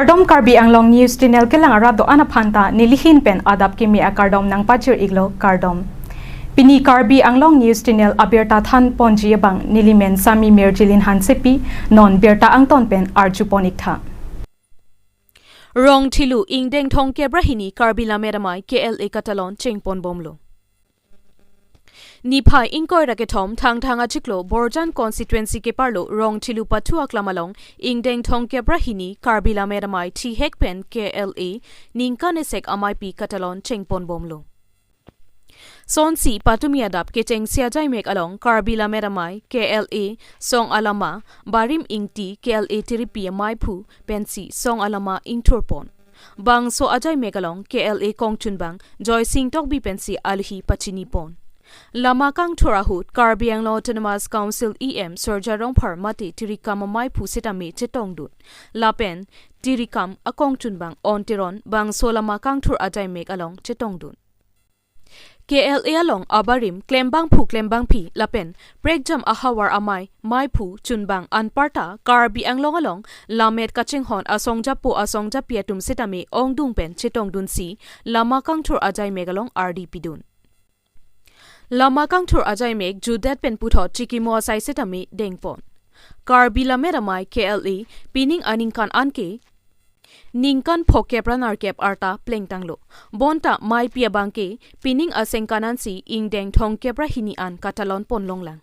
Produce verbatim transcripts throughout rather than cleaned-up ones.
Kardom, Karbi Anglong News Channel kelang arat do-an aphanta nelihin pen adap kimi akardom nangpachir-iklo, kardom. Pini Karbi Anglong News Channel abirta thanponji abang nelimen Sami Mirjilin Hansepi, non birta angton pen arjupon-iktha. Rong Thilu ingdeng thomkep ra hini Karbi Lammet Amei K L A katalon chengponbomlo. Niphai ingkoi ra kethom Thangthang achiklo Borjan constituency keparlo Rong Thilu pathu aklam along ingdeng thomkep ra hini Karbi Lammet Amei thihek pen K L A ningkan esek ameipi katalon chengponbomlo. Sonsi patumi adap kechengsi ajaimek along Karbi Lammet Amei K L A song alama Barim Ingti, K L A tiripi ameiphu pensi song alama ingthurpon. Bangso ajaimek along K L A kongchunbang Joysing Tokbi pensi alohi pachinipon. Lama kangthur ahut Karbi Anglong Autonomous Council E M Surjya Rongphar mate tirikam ameiphu sitame chetongdun. Lapen tirikam akongchunbang On Teron bangso lama kangthur ajaimek along chetongdun. K L A along abarim klembangphu klembangpi lapen prekjam ahavar amei meiphu chunbang anparta Karbi Anglong along lammet kachinghon asongjapo asongjapi atum sitame ongdung pen chetongdunsi lama kangthur ajaimek along ardi pidun. Lama kangthur ajaimek jutdet pen puthot chikimo asai sitame dengpon. Karbi Lammet Amei K L A pining aningkan anke ningkan phokep ra nerkep arta plengtanglo. Bonta meipi abangke pining asengkan ansi ingdeng thomkep ra hini an katalonpon longlang.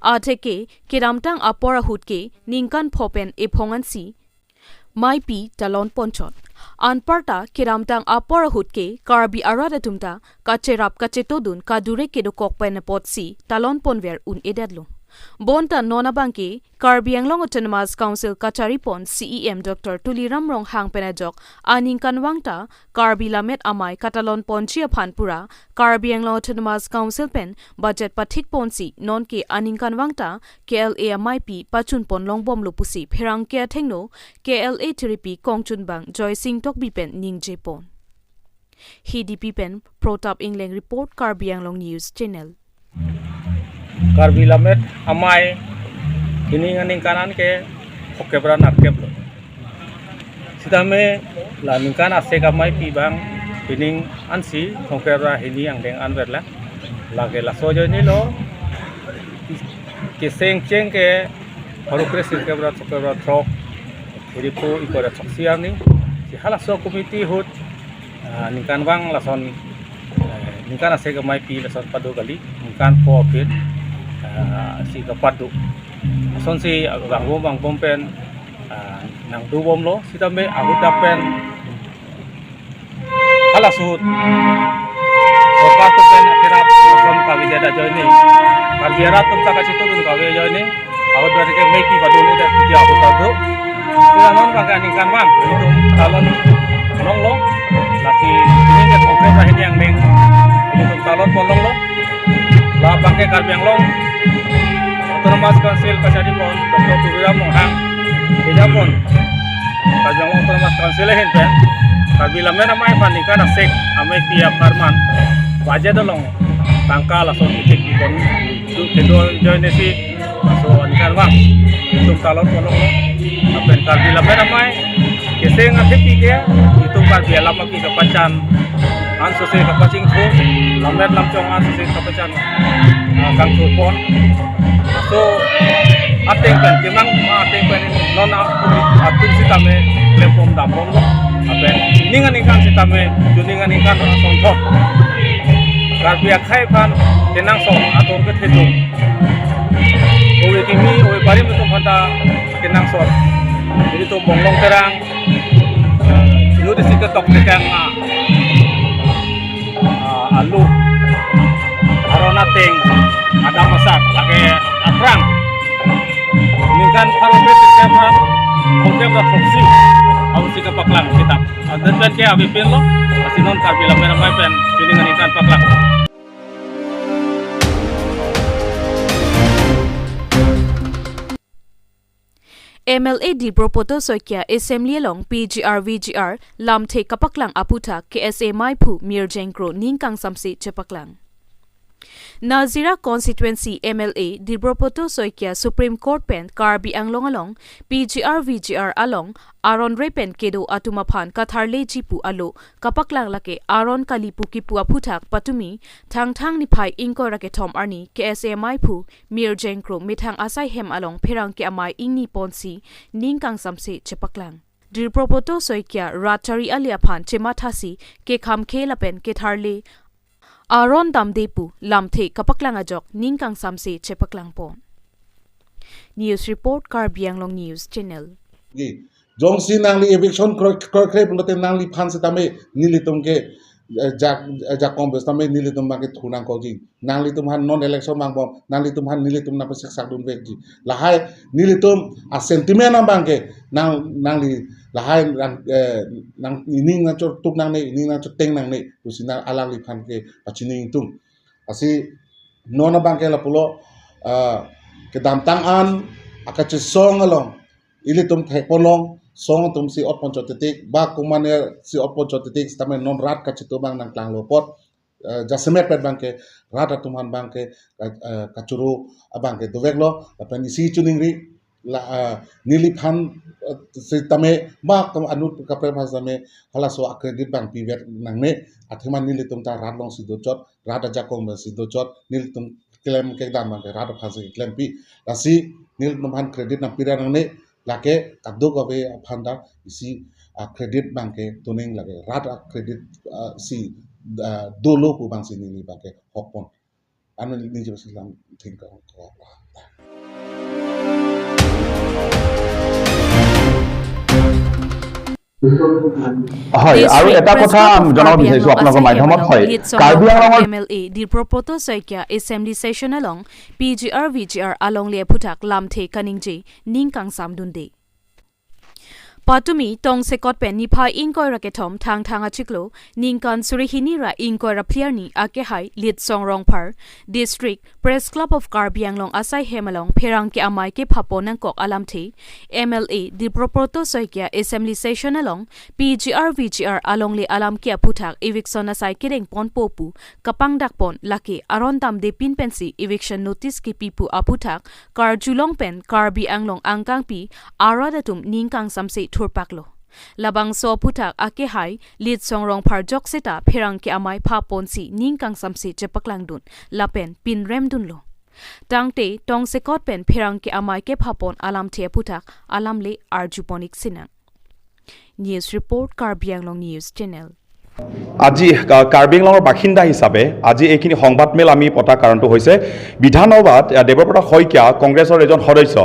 Atheke kedamtang apor ahut ke ningkan pho pen ephong ansi meipi talonponchot. Anparta kedamtang apor ahut ke Karbi arat atum ta kacherap kachetodun kadure kedokok pen apotsi talonponver un-edetlo. Bonta non abangke Karbi Anglong Autonomous Council kacharipon C E M Doctor Tuliram Ronghang pen ajok aningkanvang ta Karbi Lammet Amei katalonponji aphan pura Karbi Anglong Autonomous Council pen budget pathikponsi nonke aningkanvangta K L A ameipi pachunpon longbomlo pusi pherangke athengno K L A tiripi kongchunbang Joysing Tokbi pen ningjepon. Hidipi pen Protap Ingleng report, Karbi Anglong News Channel. Karbi Lammet Amei pining aningkan anke phokep ra nerkeplo. Sitame la ningkan asek ameipi abang pining ansi thomkep ra hini angdeng anverlang. Lake laso ajoinelo kecheng cheng ke pharo kre sirkep ra throkkep ra throk, thiriphu ingkoi ra throksi arni. Si halaso committee ahut, ah, ningkanvang lason, eh, ningkan asek ameipi lason pado kali, ningkan pho aphi, ah, si kapado. Lasonsi vangbom vangbom pen, ah, nangdobomlo, sitame ahut dak pen halaso ahut sorkar atum pen akerap lason kavedet ajoine, Karbi arat atum ta kachetodun kave ajoine, ahut dak ke meipi padun-edet puji ahut ta do. Sita non abangke aningkanvang itum talon longlo, lasi pining ke thomkep ra hini angdeng itum talonpon longlo. La abangke Karbi Anglong Autonomous Council kacharipon Doctor Tuliram Ronghang kejapon Karbi Anglong Autonomous Council ahin pen Karbi Lammet Amei aphan ningkan asek ameipi apharman budget along tangka lason ithekpipon kedo ajoinesi laso aningkanvang itum talonpon longlo. Lapen Karbi Lammet Amei kecheng athepi ke itum Karbi alam aphi kapachan ansose kapachingthur, lammet lamchong ansose kapachan, ah, kangthurpon. So ateng pen kemang ma ateng pen non a-, atum sitame klempon dambomlo. Lapen pining aningkan sitame pining aningkan asonthot Karbi akhei aphan kenangsot atum kethedung, ove kimi ove barim atum aphanta kenangsot. Jadi itum Bonglong Terang, eh, inut isi ketok tekang, ah, ah, alu, aron ateng, adam asar, lake aphrang. Ningkan pharo kre sirkep ra thomkep ra throksi ahutsi kapaklang kitap. Adet pen ke avepinlo, lasi non Karbi Lammet Amei pen pining aningkan paklang. M L A Debropoto Saikia Assembly along P G R V G R lamthe kapaklang aputhak K S A meiphu Mirjeng Kro ning kangsamse chepaklang. Nazira Constituency M L A Debropoto Saikia Supreme Court pen Karbi Anglong along P G R V G R along aron re pen kedo atum aphan katharleji pu alo kapaklang lake aron kali pu kipu aphuthak patumi Thangthang niphai ingkoi ra kethom arni K S A M I phu Mir Jengkro methang asai hem along pherangke amei ingni ponsi ning kangsamse chepaklang. Debropoto Saikia rat chari ali aphan chemathasi kekhamkhe lapen ketharle aron damde pu lamthe kapaklang ajok ning kangsamse chepaklang pon. News report, Karbi Anglong News Channel. Ji, jongsi nangli eviction kroi, kroikre pulote nangliphan setame nelitum ke, eh, jak, eh, jakong bes tame nelitum abang ke thu nangkokji. Nanglitum aphan non election abang bom, nanglitum aphan nelitum nangpasik sakdun vekji. Lahai nelitum a sentiment abang ke nang, nangli lahai nang, eh, nang ining nangchotuk nangne, ining nangchoteng nangne pusi nang alangliphan ke pachini ingtung. Lasi non abang ke lapulo, ah, kedamtang an akachesong along ilitum thekponlong, song atum si otpon chot titik, ba kumane si otpon chot titik, setame non rat kachitu abang nangklanglo apot, eh, jasemet pet abang ke rat atum aphan abang ke, eh, kachoro abang ke doveklo, lapen isi choningri, la, eh, neliphan, eh, setame ba kum anut kaprek aphan setame halaso a credit abang pivek nangne, athema nelitum ta rat alongsi dochot, rat ajakong abangsi dochot, nelitum klem kedam abang ke rat aphansi klempi. Lasi nelitum aphan credit nangpira nangne, lake kadokave aphan ta isi, ah, credit abang ke tuning lake rat a credit, ah, si, ah, dolo pu abangsi neli abang ke hokpon. Anu niji basi lam thing ka, ka, ka. হয়, আৰু এটা কথা জনাব বিচাৰিছো আপোনালোকৰ মাধ্যমত, হয়, কাৰ্বি আংলঙৰ M L A Debropoto Saikia assembly session along P G R V G R alongle aphuthak lamthe kaningje ning kangsamdunde. Patumi tongsekot pen niphai ingkoi ra kethom Thangthang achiklo ningkan suri hini ra ingkoi ra phli arni akehai Litsong Rongphar, District Press Club of Karbi Anglong asai hem along pherangke amei kephapon nangkok alamthe, M L A Debropoto Saikia Assembly Session along P G R V G R alongle alam ke aphuthak eviction asai kedengponpo pu kapangdakpon lake aron damde pin pensi eviction notice kepi pu aphuthak karjulong pen Karbi Anglong angkangpi arat atum ning kangsamse thurpaklo. Labangso aphuthak akehai Litsong Rongphar jok seta pherangke amei phaponsi ning kangsamse chepaklangdun lapen pinremdunlo. Tangte tongsekot pen pherangke amei kephapon alamthe aphuthak alamle arjupon-ik sinang. News report, Karbi Anglong News Channel. আজি কা-, কাৰ্বি আংলঙৰ বাসিন্দা হিচাপে আজি এইখিনি সংবাদমেল আমি পতা কাৰণটো হৈছে বিধানসভাত, আ, দেৱব্ৰত শইকীয়া কংগ্ৰেছৰ এজন সদস্য,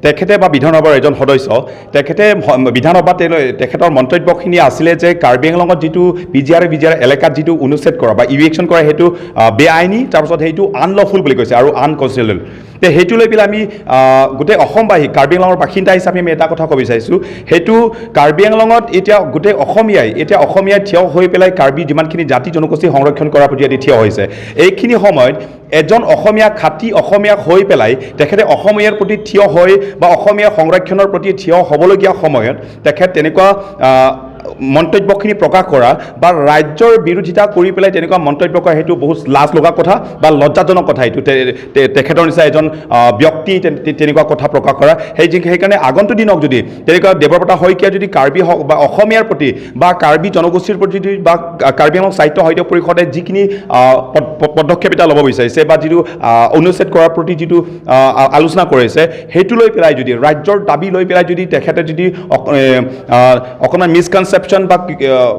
তেখেতে বা বিধানসভাৰ এজন সদস্য, তেখেতে ভ-, বিধানসভাত তেনে-, তেখেতৰ মন্তব্যখিনি আছিলে যে কাৰ্বি আংলঙত যিটো পি জি আৰ, ভি জি আৰ এলেকাত যিটো অনুচ্ছেদ কৰা বা ইভিকশ্যন কৰা সেইটো, আ, বেআইনী, তাৰপিছত সেইটো আনলফুল বুলি কৈছে আৰু আনকনষ্টিটিউচনেল। তে সেইটো লৈ পেলাই আমি, আহ, গোটেই অসমবাসী, কাৰ্বি আংলঙৰ বাসিন্দা হিচাপে আমি এটা কথা ক'ব বিচাৰিছোঁ, সেইটো কাৰ্বি আংলঙত এতিয়া গোটেই অসমীয়াই, এতিয়া অসমীয়াই থিয় হৈ পেলাই কাৰ্বি যিমানখিনি জাতি জনগোষ্ঠী সংৰক্ষণ কৰাৰ প্ৰতি আজি থিয় হৈছে। এইখিনি সময়ত এজন অসমীয়া, খাঁটি অসমীয়া হৈ পেলাই তেখেতে অসমীয়াৰ প্ৰতি থিয় হৈ বা অসমীয়া সংৰক্ষণৰ প্ৰতি থিয় হ'বলগীয়া সময়ত তেখেত তেনেকুৱা, আহ, মন্তব্যখিনি প্ৰকাশ কৰা বা ৰাজ্যৰ বিৰোধিতা কৰি পেলাই তেনেকুৱা মন্তব্য কৰা, সেইটো বহুত লাজ লগা কথা বা লজ্জাজনক কথা। এইটো তে-, তে-, তেখেতৰ নিচিনা এজন, আহ, ব্যক্তি তে-, তে-, তেনেকুৱা কথা প্ৰকাশ কৰা। সেই যি-, সেইকাৰণে আগন্তুক দিনক যদি তেনেকুৱা দেৱব্ৰতা শইকীয়া যদি কাৰ্বি হওক বা অসমীয়াৰ প্ৰতি বা কাৰ্বি জনগোষ্ঠীৰ প্ৰতি যদি বা কা-, কাৰ্বি আংলং সাহিত্য সাহিত্য পৰিষদে যিখিনি, আহ, পদ-, প-, পদক্ষেপ এটা ল'ব বিচাৰিছে বা যিটো, আহ, অনুচ্ছেদ কৰাৰ প্ৰতি যিটো, আহ, আ-, আলোচনা কৰিছে, সেইটো লৈ পেলাই যদি ৰাজ্যৰ দাবী লৈ পেলাই যদি তেখেতে যদি অক-, এ, আহ, অকণমান মিছকনচেপশ্যন বা, আহ,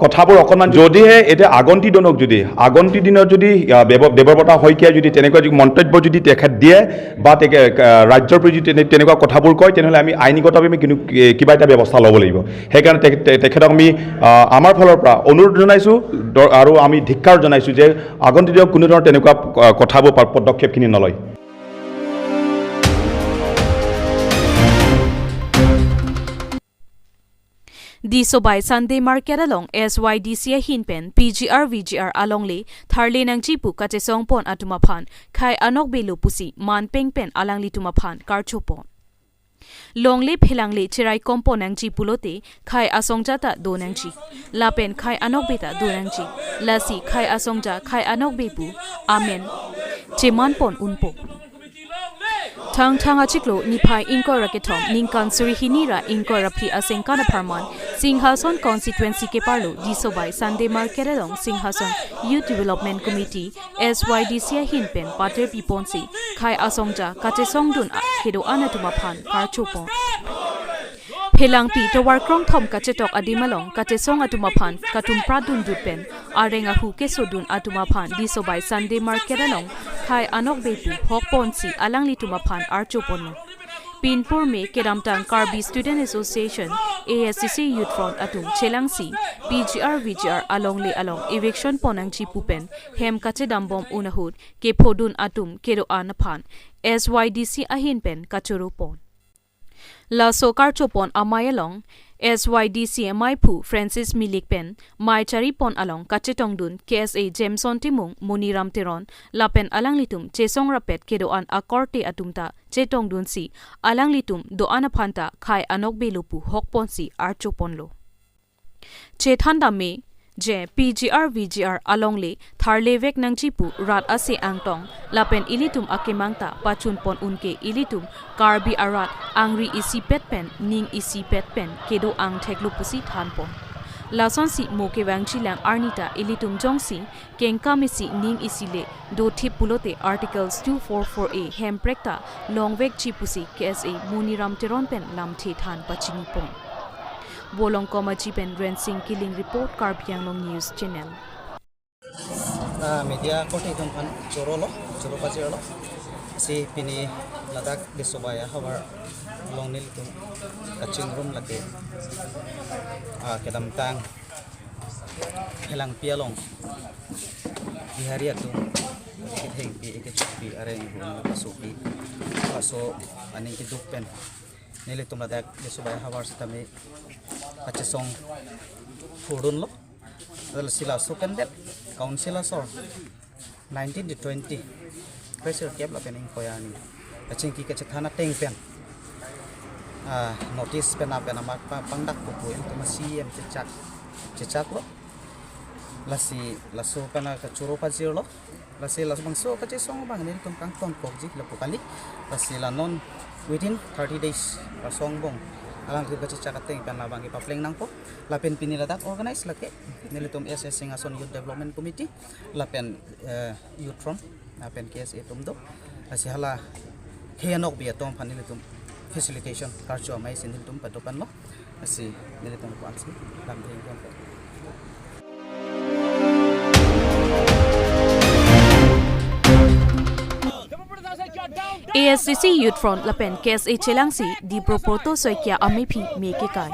কথাবোৰ অকণমান যদিহে এতিয়া আগন্তুক দিনক যদি, আগন্তুক দিনত যদি, আহ, দেৱ-, দেৱব্ৰতা শইকীয়াই যদি তেনেকুৱা যদি মন্তব্য যদি তেখেত দিয়ে বা তেখে-, আহ, ৰাজ্যৰ প্ৰতি যদি তেনে-, তেনেকুৱা কথাবোৰ কয়, তেনেহ'লে আমি আইনীগতভাৱে আমি কিন্তু, এ, কিবা এটা ব্যৱস্থা ল'ব লাগিব। সেইকাৰণে তে-, তে-, তেখেতক আমি, আহ, আমাৰ ফালৰ পৰা অনুৰোধ জনাইছোঁ দ-, আৰু আমি ধিক্কাৰ জনাইছোঁ যে আগন্তুক দিনত কোনো ধৰণৰ তেনেকুৱা, আহ, কথাবোৰ পা-, পদক্ষেপখিনি নলয়। Disobai Sunday Market along S Y D C ahin pen P G R V G R alongle tharle nangji pu kachesongpon atum aphan khei anokbe lo pusi manpeng pen alanglitum aphan karchopon. Longle phelangle cherai kompon nangji pulote khei asongja ta do nangji. Lapen khei anokbe ta do nangji. Lasi khei asongja khei anokbe pu amen cheman pon unpo. Thangthang achiklo niphai ingkoi ra kethom ningkan suri hini ra ingkoi ra phli asengkan apharman Singhason constituency keparlo Disobai Sunday Market along Singhason Youth Development Committee S Y D C ahin pen pater piponsi khei asongja kachesongdun a- kedo-an atum aphan karchopon. Phelangpi tovar krongthom kachetok adim along kachesong atum aphan katum pradun dut pen areng ahu kesodun atum aphan Disobai Sunday Market along khei anokbe pu hokponsi alanglitum aphan archoponlo. Pinpur me kedamtang Karbi Student Association, A S D C Youth Front atum chelangsi P G R V G R alongle along eviction pon nangji pu pen hem kachedambom un ahut kephodun atum kedo-an aphan S Y D C ahin pen kachoropon. Laso karchopon amei along S Y D C amei phu Francis Milik pen mei charipon along kachetongdun K S A Jameson Timung, Moniram Teron lapen alanglitum chesong rapet kedo-an akorte atum ta chetongdunsi alanglitum do-an aphan ta khei anokbe lo pu hokponsi archoponlo. Chethan dam me je P G R V G R alongle tharlevek nangji pu rat ase angtong lapen ilitum akemang ta pachunpon unke ilitum Karbi arat angri isipet pen ning isipet pen kedo angtheklo pusi thanpon. Lasonsi mo kevangjilang arni ta ilitum jongsi kengkam isi ning isi le dothip pulote Articles two four four A hemprek ta longvekji pusi K S A Moniram Teron pen lamthe than pachinipon. Bolong Komaji pen Rensing Killing report, Karbi Anglong News Channel. Ah, media korte atum aphan chorolo, choro pajirlo. Si pini ladak Disobai ahavar along nelitum kachingrum lake, ah, kedamtang Phelangpi along Bihari atum kethengpi, kechokpi, areng ahu pasopi, paso aning keduk pen nelitum ladak Disobai ahavar sitame kachesong thurdunlo. Ladak si laso pen det council asor nineteen to twenty, kresirkep lapen ingkoi arni kachingki kachethan ateng pen, ah, notice pen apen amak pa- pangdak pupu ilitum C E M chechak, chechaklo. Lasi laso pen kachoro pajirlo. Lasi laso bangso kachesong abang nelitum kangtonkokji lapu kali. Lasi la non within thirty days lasong angbong alangtum kachechak ateng pen labang kepapleng nangpo. Lapen pini ladak organize lake nelitum S S Singhason Youth Development Committee lapen, eh, Youth Front lapen K S A atum do. Lasi hala khei anokbe atum aphan nelitum facilitation karcho amei si nelitum padopanlo. Lasi nelitum ko aksi lam ding. A S D C Youth Front lapen K S A chelangsi Dipro Proto Saikia amephi me kekai.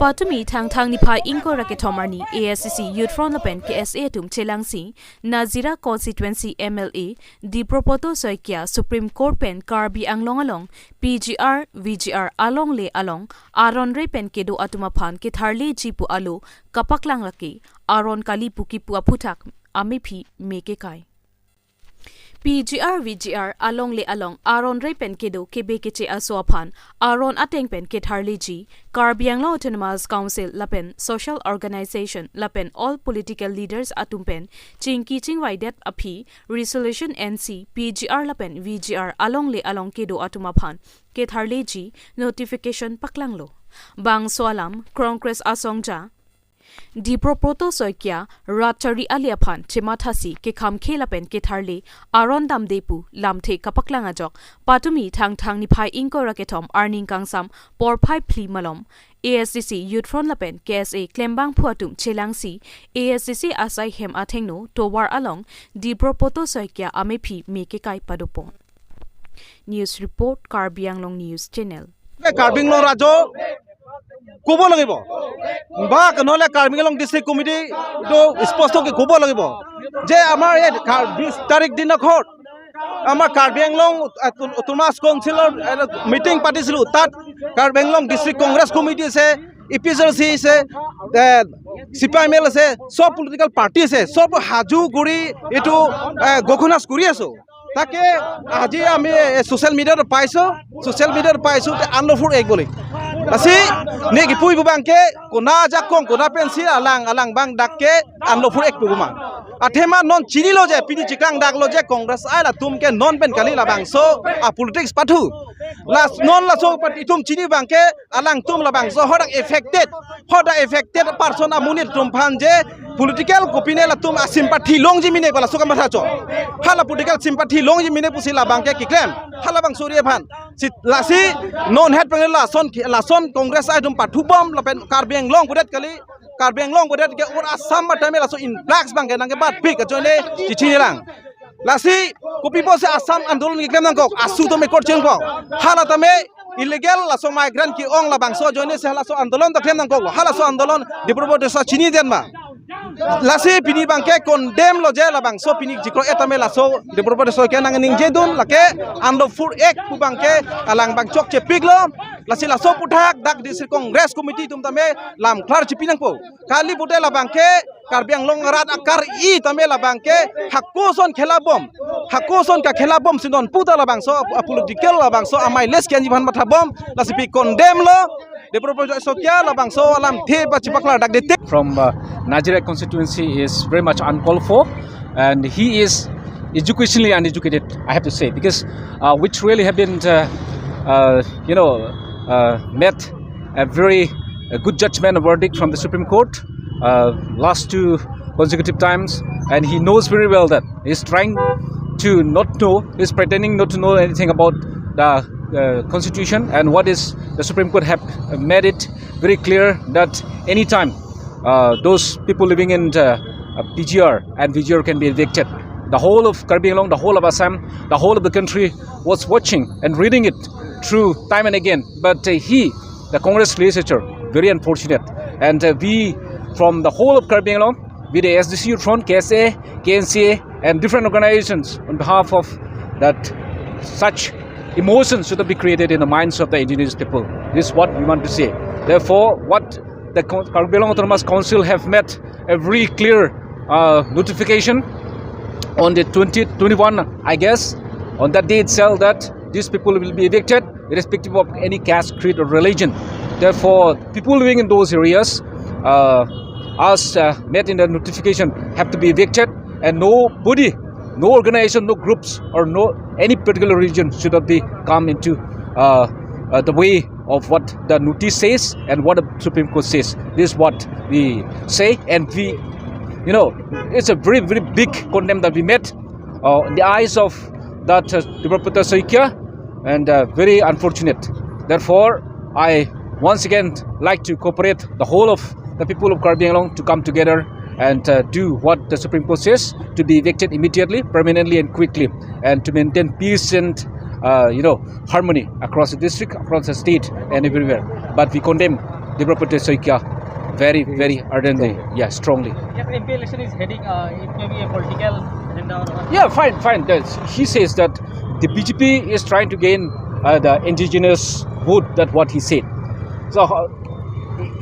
Patumi Thangthang niphai ingkoi ra kethom arni A S D C Youth Front lapen K S A atum chelangsi Nazira Constituency M L A Dipro Proto Saikia Supreme Court pen Karbi Anglong along P G R V G R alongle along aron re pen kedo atum aphan ketharleji pu alo kapaklang lake aron kali pu kipu aphuthak amephi me kekai. P G R V G R alongle along aron re pen kedo kebe keche aso aphan aron ateng pen ketharleji Karbi Anglong Autonomous Council lapen social organization lapen all political leaders atum pen chingki chingvaidet aphi resolution ensi P G R lapen V G R alongle along kedo atum aphan ketharleji notification paklanglo. Bangso alam Congress asongja Dipro Proto Saikia rat chari ali aphan chemathasi kekhamkhe lapen ketharle aron damde pu lamthe kapaklang ajok patumi Thangthang niphai ingkoi ra kethom arni kangsam porphai phli malom A S D C Youth Front lapen K S A klembangphu atum chelangsi A S D C asai hem athengno tovar along Dipro Proto Saikia amephi me kekai padopon. News report, Karbi Anglong News Channel. Karbi আংলং ৰাইজে ক'ব লাগিব বা নহ'লে কাৰ্বি আংলং ডিষ্ট্ৰিক্ট কমিটিটো স্পষ্টকৈ ক'ব লাগিব যে আমাৰ এই কা- বিশ তাৰিখ দিনাখন আমাৰ Karbi Anglong autonomous council meeting পাতিছিলোঁ। তাত কাৰ্বি আংলং ডিষ্ট্ৰিক্ট কংগ্ৰেছ কমিটি আছে, এ পি জি চি আছে, C P I M L আছে, চব পলিটিকেল পাৰ্টি আছে, চব সাজু কৰি এইটো এ, ঘোষণা কৰি আছোঁ। Take aji ami, eh, social media-t paiso, social media-t paiso te unlawful act boli. Lasi ne kipuji abang ke kona ajakong, kona pensi alang, alang abang dak ke unlawful act pu ma. Athema non chinilo je, pini chikang daklo je Congress ai latum ke non pen kali labangso a politics pathu. Las non laso pat itum chini abang ke alangtum labangso hadak affected, hadak affected person amonit atum aphan je political kopine latum a sympathy longji mene pu laso kamatha chot. Hala political sympathy longji mene pusi labang ke keklem. Halabangso ri aphan. Si lasi non het peng lason, lason Congress ai atum pathubom lapen Karbi Anglong pudet kali, Karbi Anglong pudet ke ur Assam matame laso influx abang ke nangkebatpik ajoine chechinilang. Lasi kopi pusi Assam andolon keklem nangkok, AASU tame court chengpo. Hala tame illegal laso migrant ke-ong labangso ajoine si halaso andolon ta klem nangkoklo. Halaso andolon Dipro Protest Sokya chini den ma. Lasi pini abang ke condemn lo je labangso pini chikro-et tame laso Dipro Protest Sokya nangning jedun lake unlawful act pu abang ke alang abang chokchepiklo. Lasi laso aputhak dak District Congress Committee atum tame lam klar chipi nangpo. Kali pute labang ke Karbi Anglong arat akar-i tame labang ke hako ason khela bom. Hako ason kakhela bomsi non puta labangso a political labangso amai les kianji aphan mathabom. Lasi pi condemn lo. Dipro Protest Sokya labangso alamthe pachipaklar dak detik. From uh, Nazira constituency is very much uncalled for, and he is educationally uneducated, I have to say, because uh, which really have been, uh, uh, you know, uh, met a very a good judgment, a verdict from the Supreme Court uh, last two consecutive times, and he knows very well that he's trying to not know, he's pretending not to know anything about the uh, constitution and what is the Supreme Court have made it very clear that anytime uh, those people living in uh, uh, P G R and V G R can be evicted. The whole of Karbi Anglong, the whole of Assam, the whole of the country was watching and reading it through time and again. But uh, he, the Congress legislature, very unfortunate. And uh, we, from the whole of Karbi Anglong, with the S D C U front, K S A, K N C A, and different organizations on behalf of that such emotions should not be created in the minds of the indigenous people. This is what we want to say. Therefore, what the Karbi Anglong Autonomous Council have made a very clear uh, notification on the twenty, twenty-one, I guess, on that day itself, that these people will be evicted irrespective of any caste, creed, or religion. Therefore, people living in those areas, uh, as uh, met in the notification, have to be evicted, and nobody, no organization, no groups, or no any particular region should not be come into uh, uh, the way of what the notice says and what the Supreme Court says. This is what we say, and we, you know, it's a very, very big condemn that we made uh, in the eyes of that uh, Dipro Protest Sokya, and uh, very unfortunate. Therefore, I once again like to cooperate the whole of the people of Karbi Anglong to come together and uh, do what the Supreme Court says, to be evicted immediately, permanently, and quickly, and to maintain peace and uh, you know, harmony across the district, across the state, and everywhere. But we condemn Dipro Protest Sokya very, very ardently, yeah, strongly. If M P election is heading, uh, it may be a political agenda or what? Yeah, fine, fine. That's, he says that the B J P is trying to gain uh, the indigenous vote. That's what he said. So uh,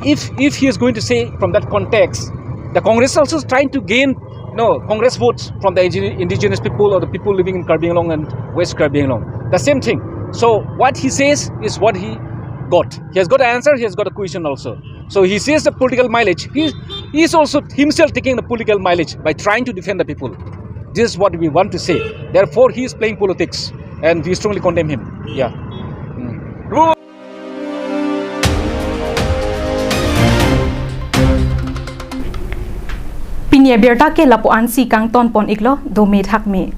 if if he is going to say from that context, the Congress also is trying to gain, no, Congress votes from the indi- indigenous people or the people living in Karbi Anglong and West Karbi Anglong. The same thing. So what he says is what he got. He has got an answer, he has got a question also. So he says the political mileage. He, he is also himself taking the political mileage by trying to defend the people. This is what we want to say. Therefore, he is playing politics, and we strongly condemn him. Yeah. Pini abirta ke lapu-ansi kangton pon iklo, dome thakme.